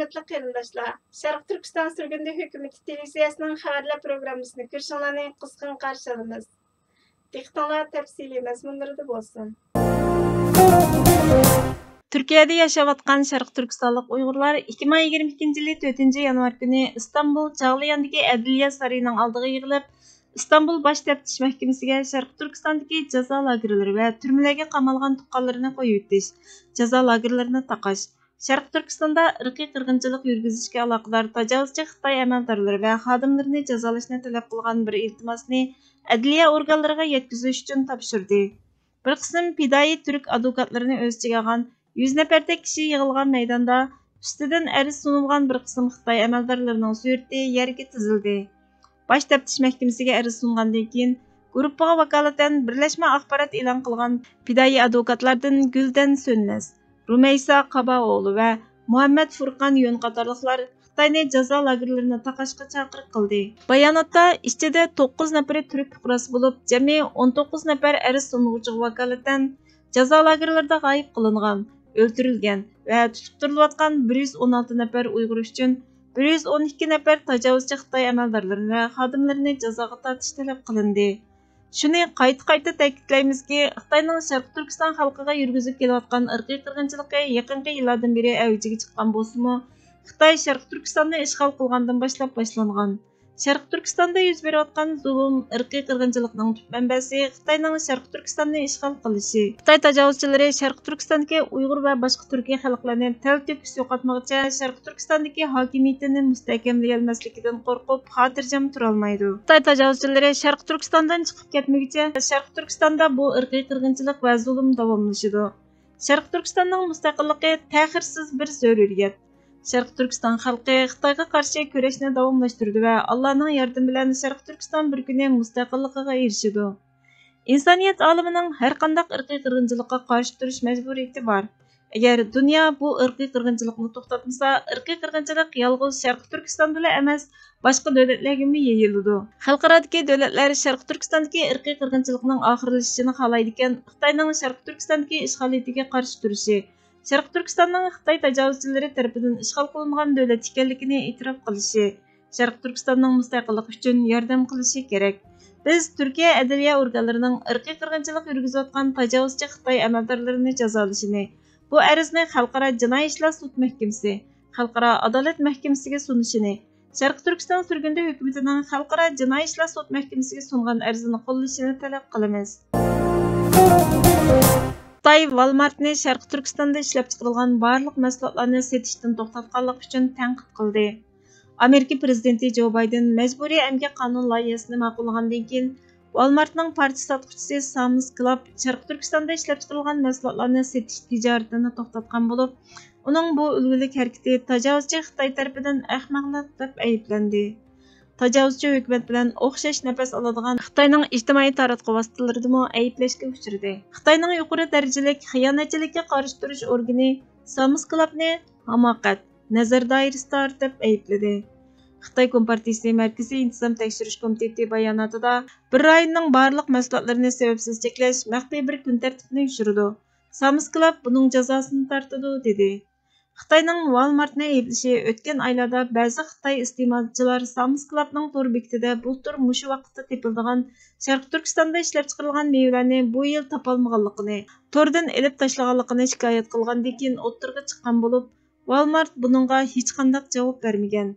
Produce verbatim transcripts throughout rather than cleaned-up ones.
ھۆرمەتلىك قېرىنداشلار، شەرقىي تۈركىستان سۈرگۈندە ھۆكۈمىتى تېلېۋىزىيەسىنىڭ خەۋەرلەر پروگراممىسىنى كۆرۈشۈڭلارنى قىزغىن قارشى ئالىمىز. دىققىتىڭلار تەپسىلىي مەزمۇنلىرىدا بولسۇن. تۈركىيەدە ياشاۋاتقان شەرقىي تۈركىستانلىق ئۇيغۇرلار ئىككى مىڭ يىگىرمە ئىككىنچى يىلى تۆتىنچى يانۋار كۈنى ئىستانبۇل چاغلىياندىكى ئەدلىيە سارىيىنىڭ ئالدىغا يىغىلىپ، ئىستانبۇل باش تەپتىش مەھكىمىسىگە شەرقىي تۈركىستاندىكى جازا لاگېرلىرى ۋە تۈرمىلەرگە قامالغان تۇغقانلىرىنى قويۇۋېتىش، جازا لاگېرلىرىنى تاقاش، شەرقىي تۈركىستاندا ئىرقىي قىرغىنچىلىق يۈرگۈزۈشكە ئالاقىدار تاجاۋۇزچى خىتاي ئەمەلدارلىرى ۋە خادىملىرىنى جازالاشنى تەلەپ قىلغان بىر ئىلتىماسنى ئەدلىيە ئورگانلىرىغا يەتكۈزۈش ئۈچۈن تاپشۇردى. بىر قىسىم پىدائىي تۈرك ئادۋوكاتلىرىنى ئۆز ئىچىگە ئالغان يۈز نەپەردەك كىشى يىغىلغان مەيداندا ئۈستىدىن ئەرز سۇنۇلغان بىر قىسىم خىتاي ئەمەلدارلىرىنىڭ سۈرىتى يەرگە تىزىلدى. باش تەپتىش مەھكىمىسىگە ئەرز سۇنغاندىن كېيىن، گۇرۇپپىغا ۋاكالىتەن بىرلەشمە ئاخبارات ئېلان قىلغان پىدائىي ئادۋوكاتلاردىن گۈلدەن سۆنمەس، رۇمەيسا قاباۋوغلۇ ۋە مۇھەممەد فۇرقان يون قاتارلىقلار خىتاينى جازا لاگېرلىرىنى تاقاشقا چاقىرىق قىلدى. باياناتتا ئىچىدە توققۇز نەپىرى تۈرك پۇقراسى بولۇپ، جەمئىي ئون توققۇز نەپەر ئەرز سۇنغۇچىغا ۋاكالىتەن جازا لاگېرلىرىدا غايىب قىلىنغان، ئۆلتۈرۈلگەن ۋە تۇتۇپ تۇرۇلۇۋاتقان بىر يۈز ئون ئالتە نەپەر ئۇيغۇر ئۈچۈن بىر يۈز ئون ئىككى نەپەر تاجاۋۇزچى خىتاي ئەمەلدارلىرىنى ۋە خادىملىرىنى جازاغا تارتىش تەلەپ قىلىندى. شۇنى قايتا-قايتا تەكىتلەيمىزكى، خىتاينىڭ شەرقىي تۈركىستان خەلقىگە يۈرگۈزۈپ كېلىۋاتقان ئىرقىي قىرغىنچىلىقى يېقىنقى يىللاردىن بېرى ئەۋجىگە چىققان بولسىمۇ، خىتاي شەرقىي تۈركىستاننى ئىشغال قىلغاندىن باشلاپ باشلانغان. شەرقىي تۈركىستاندا يۈز بېرىۋاتقان زۇلۇم، ئىرقىي قىرغىنچىلىقنىڭ تۈپ مەنبەسى خىتاينىڭ شەرقىي تۈركىستاننى ئىشغال قىلىشى. خىتاي تاجاۋۇزچىلىرى شەرقىي تۈركىستاندىكى ئۇيغۇر ۋە باشقا تۈركىي خەلقلەرنى تەلتۆكۈس يوقاتمىغۇچە شەرقىي تۈركىستاندىكى ھاكىمىيىتىنى مۇستەھكەملىيەلمەسلىكىدىن قورقۇپ، خاتىرجەم تۇرالمايدۇ. خىتاي تاجاۋۇزچىلىرى شەرقىي تۈركىستاندىن چىقىپ كەتمىگۈچە شەرقىي تۈركىستاندا بۇ ئىرقىي قىرغىنچىلىق ۋە زۇلۇم داۋاملىشىدۇ. شەرقىي تۈركىستاننىڭ مۇستەقىللىقى تەخىرسىز بىر زۆرۈرىيەت. شەرقىي تۈركىستان خەلقى خىتايغا قارشى كۈرەشنى داۋاملاشتۇرىدۇ ۋە ئاللانىڭ ياردىمى بىلەن شەرقىي تۈركىستان بىر كۈنى مۇستەقىللىقىغا ئېرىشىدۇ. ئىنسانىيەت ئالىمىنىڭ ھەرقانداق ئىرقىي قىرغىنچىلىققا قارشى تۇرۇش مەجبۇرىيىتى بار. ئەگەر دۇنيا بۇ ئىرقىي قىرغىنچىلىقنى توختاتمىسا، ئىرقىي قىرغىنچىلىق يالغۇز شەرقىي تۈركىستاندىلا ئەمەس، باشقا دۆلەتلەرگىمۇ يېيىلىدۇ. خەلقئارادىكى دۆلەتلەر شەرقىي تۈركىستاندىكى ئىرقىي قىرغىنچىلىقنىڭ ئاخىرلىشىشىنى خالايدىكەن، خىتاينىڭ شەرقىي تۈركىستاندىكى ئىشغالىيىتىگە قارشى تۇرۇشى، شەرقىي تۈركىستاننىڭ خىتاي تاجاۋۇزچىلىرى تەرىپىدىن ئىشغال قىلىنغان دۆلەت ئىكەنلىكىنى ئېتىراپ قىلىشى، شەرقىي تۈركىستاننىڭ مۇستەقىللىقى ئۈچۈن ياردەم قىلىشى كېرەك. بىز تۈركىيە ئەدلىيە ئورگانلىرىنىڭ ئىرقىي قىرغىنچىلىق يۈرگۈزۈۋاتقان تاجاۋۇزچى خىتاي ئەمەلدارلىرىنى جازالىشىنى، بۇ ئەرزنى خەلقئارا جىنايى ئىشلار سوت مەھكىمىسى، خەلقئارا ئادالەت مەھكىمىسىگە سۇنۇشىنى، شەرقىي تۈركىستان سۈرگۈندە ھۆكۈمىتىنىڭ خەلقئارا جىنايى ئىشلار سوت مەھكىمىسىگە سۇنغان ئەرزىنى قوللىشىنى تەلەپ قىلىمىز. خىتاي ۋالمارتنى شەرقىي تۈركىستاندا ئىشلەپچىقىرىلغان بارلىق مەھسۇلاتلارنى سېتىشتىن توختاتقانلىقى ئۈچۈن تەنقىد قىلدى. ئامېرىكا پىرېزىدېنتى جو بايدېن مەجبۇرىي ئەمگەك قانۇن لايىھەسىنى ماقۇللىغاندىن كېيىن، ۋالمارتنىڭ پارچە ساتقۇچىسى ساموس كلاب شەرقىي تۈركىستاندا ئىشلەپچىقىرىلغان مەھسۇلاتلارنى سېتىش تىجارىتىنى توختاتقان بولۇپ، ئۇنىڭ بۇ ئۈلگىلىك ھەرىكىتى تاجاۋۇزچى خىتاي تەرىپىدىن ئەخمەقلىق دەپ ئەيىبلەندى. تاجاۋۇزچى ھۆكۈمەت بىلەن ئوخشاش نەپەس ئالىدىغان خىتاينىڭ ئىجتىمائىي تاراتقۇ ۋاسىتىلىرىدىمۇ ئەيىبلەشكە ئۇچرىدى. خىتاينىڭ يۇقىرى دەرىجىلىك خىيانەتچىلىككە قارشى تۇرۇش ئورگىنى ساموس كلابنى ھاماقەت، نەزەر دائىرىسى تار دەپ ئەيىبلىدى. خىتاي كومپارتىيىسى مەركىزىي ئىنتىزام تەكشۈرۈش كومىتېتى باياناتىدا، بىر رايوننىڭ بارلىق مەھسۇلاتلىرىنى سەۋەبسىز چەكلەش مەخپىي بىر كۈنتەرتىپنى يوشۇرىدۇ. ساموس كلاب بۇنىڭ جازاسىنى تارتىدۇ، دېدى. خىتاينىڭ ۋالمارتنى ئەيىبلىشى ئۆتكەن ئايلاردا بەزى خىتاي ئىستېمالچىلار ساموس كلابنىڭ تور بېكىتىدە بۇلتۇر مۇشۇ ۋاقىتتا تېپىلىدىغان شەرقىي تۈركىستاندا ئىشلەپچىقىرىلغان مېۋىلەرنى بۇ يىل تاپالمىغانلىقىنى، توردىن ئېلىپ تاشلىغانلىقىنى شىكايەت قىلغاندىن كېيىن ئوتتۇرىغا چىققان بولۇپ، ۋالمارت بۇنىڭغا ھېچقانداق جاۋاب بەرمىگەن.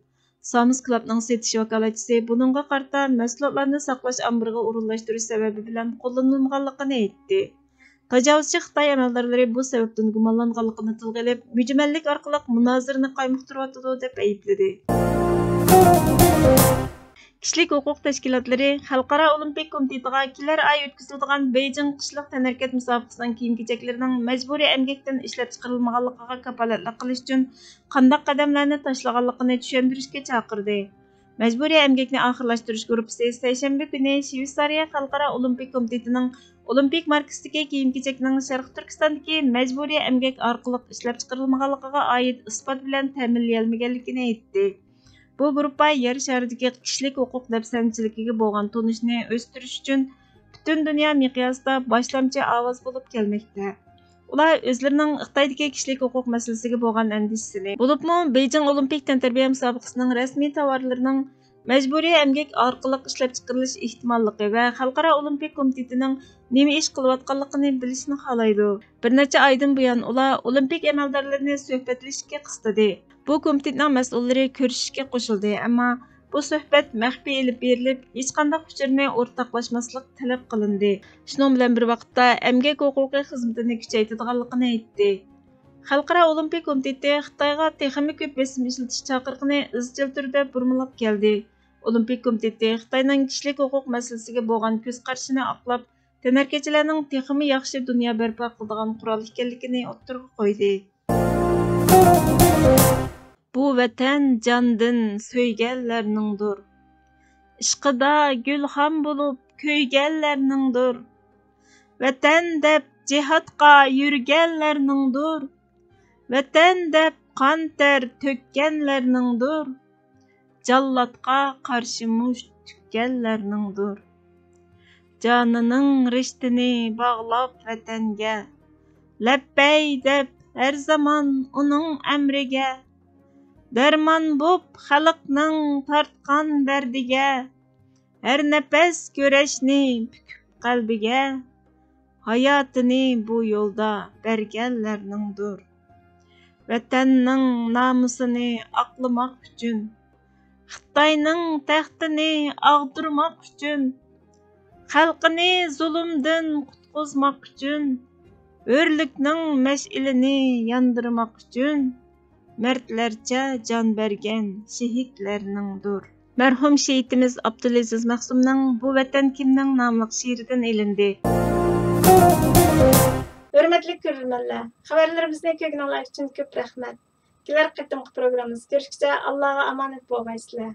ساموس كلابنىڭ سېتىش ۋاكالەتچىسى بۇنىڭغا قارىتا مەھسۇلاتلارنى ساقلاش ئامبىرىغا ئورۇنلاشتۇرۇش سەۋەبى بىلەن قوللىنىلمىغانلىقىنى ئېيتتى. تاجاۋۇزچى خىتاي ئەمەلدارلىرى بۇ سەۋەبتىن گۇمانلانغانلىقىنى تىلغا ئېلىپ، مۈجمەللىك ئارقىلىق مۇنازىرىنى قايمۇقتۇرۇۋاتىدۇ، دەپ ئەيىبلىدى. كىشىلىك ھوقۇق تەشكىلاتلىرى خەلقئارا ئولىمپىك كومىتېتىغا كېلەر ئايى ئۆتكۈزۈلىدىغان بېيجىڭ قىشلىق تەنھەرىكەت مۇسابىقىسىنىڭ كىيىم-كېچەكلىرىنىڭ مەجبۇرىي ئەمگەكتىن ئىشلەپچىقىرىلمىغانلىقىغا كاپالەتلىك قىلىش ئۈچۈن قانداق قەدەملەرنى تاشلىغانلىقىنى چۈشەندۈرۈشكە چاقىردى. مەجبۇرىي ئەمگەكنى ئاخىرلاشتۇرۇش گۇرۇپپىسى سەيشەنبە كۈنى شۋېتسارىيە خەلقئارا ئولىمپىك كومىتېتىنىڭ ئولىمپىك ماركىسىدىكى كىيىم-كېچەكنىڭ شەرقىي تۈركىستاندىكى مەجبۇرىي ئەمگەك ئارقىلىق ئىشلەپچىقىرىلمىغانلىقىغا ئائىت ئىسپات بىلەن تەمىنلىيەلمىگەنلىكىنى ئېيتتى. بۇ گۇرۇپپا يەر شارىدىكى كىشىلىك ھوقۇق دەپسەندىچىلىكىگە بولغان تونۇشنى ئۆستۈرۈش ئۈچۈن پۈتۈن دۇنيا مىقياسىدا باشلامچى ئاۋاز بولۇپ كەلمەكتە. ئۇلار ئۆزلىرىنىڭ خىتايدىكى كىشىلىك ھوقۇق مەسىلىسىگە بولغان ئەندىشىسىنى، بولۇپمۇ بېيجىڭ ئولىمپىك تەنتەربىيە مۇسابىقىسىنىڭ رەسمىي تاۋارلىرىنىڭ مەجبۇرىي ئەمگەك ئارقىلىق ئىشلەپچىقىرىلىش ئېھتىماللىقى ۋە خەلقئارا ئولىمپىك كومىتېتىنىڭ نېمە ئىش قىلىۋاتقانلىقىنى بىلىشنى خالايدۇ. بىر نەچچە ئايدىن بۇيان ئۇلار ئولىمپىك ئەمەلدارلىرىنى سۆھبەتلىشىشكە قىستىدى. بۇ كومىتېتنىڭ مەسئۇللىرى كۆرۈشۈشكە قوشۇلدى، ئەمما بۇ سۆھبەت مەخپىي ئېلىپ بېرىلىپ، ھېچقانداق ئۇچۇرنى ئورتاقلاشماسلىق تەلەپ قىلىندى. شۇنىڭ بىلەن بىر ۋاقىتتا، ئەمگەك ھوقۇقى خىزمىتىنى كۈچەيتىدىغانلىقىنى ئېيتتى. خەلقئارا ئولىمپىك كومىتېتى خىتايغا تېخىمۇ كۆپ بېسىم ئىشلىتىش چاقىرىقىنى ئىزچىل تۈردە بۇرمىلاپ كەلدى. ئولىمپىك كومىتېتى خىتاينىڭ كىشىلىك ھوقۇق مەسىلىسىگە بولغان كۆز قارىشىنى ئاقلاپ، تەنھەرىكەتچىلەرنىڭ تېخىمۇ ياخشى دۇنيا بەرپا قىلىدىغان قورال ئىكەنلىكىنى ئوتتۇرىغا قويدى. بۇ ۋەتەن جاندىن سۆيگەنلەرنىڭدۇر. ئىشقىدا گۈلخان بولۇپ كۆيگەنلەرنىڭدۇر. ۋەتەن دەپ جىھادقا يۈرگەنلەرنىڭدۇر. ۋەتەن دەپ قان تەر تۆككەنلەرنىڭدۇر. جاللاتقا قارشى مۇشت تۈگكەنلەرنىڭدۇر. جانىنىڭ رىشتىنى باغلاپ ۋەتەنگە، لەببەي دەپ ھەر زامان ئۇنىڭ ئەمرىگە، دەرمان بوپ خەلقنىڭ تارتقان دەردىگە، ھەر نەپەس كۈرەشنى پۈكۈپ قەلبىگە، ھاياتىنى بۇ يولدا بەرگەنلەرنىڭدۇر. ۋەتەننىڭ نامۇسىنى ئاقلىماق ئۈچۈن، خىتاينىڭ تەختىنى ئاغدۇرماق ئۈچۈن، خەلقىنى زۇلۇمدىن قۇتقۇزماق ئۈچۈن، ھۆرلۈكنىڭ مەشئىلىنى ياندۇرماق ئۈچۈن، مەردلەرچە جان بەرگەن شېھىتلەرنىڭدۇر. مەرھۇم شېھىتىمىز ئابدۇلئەزىز مەخسۇمنىڭ بۇ ۋەتەن كىمنىڭ ناملىق شېئىرىدىن ئېلىندى. ھۆرمەتلىك كۆرۈرمەنلەر، خەۋەرلىرىمىزنى كۆرگىنىڭلار ئۈچۈن كۆپ رەھمەت. كېلەر قېتىمقى پروگراممىمىزدا كۆرۈشكىچە ئاللاغا ئامانەت بولغايسىلەر.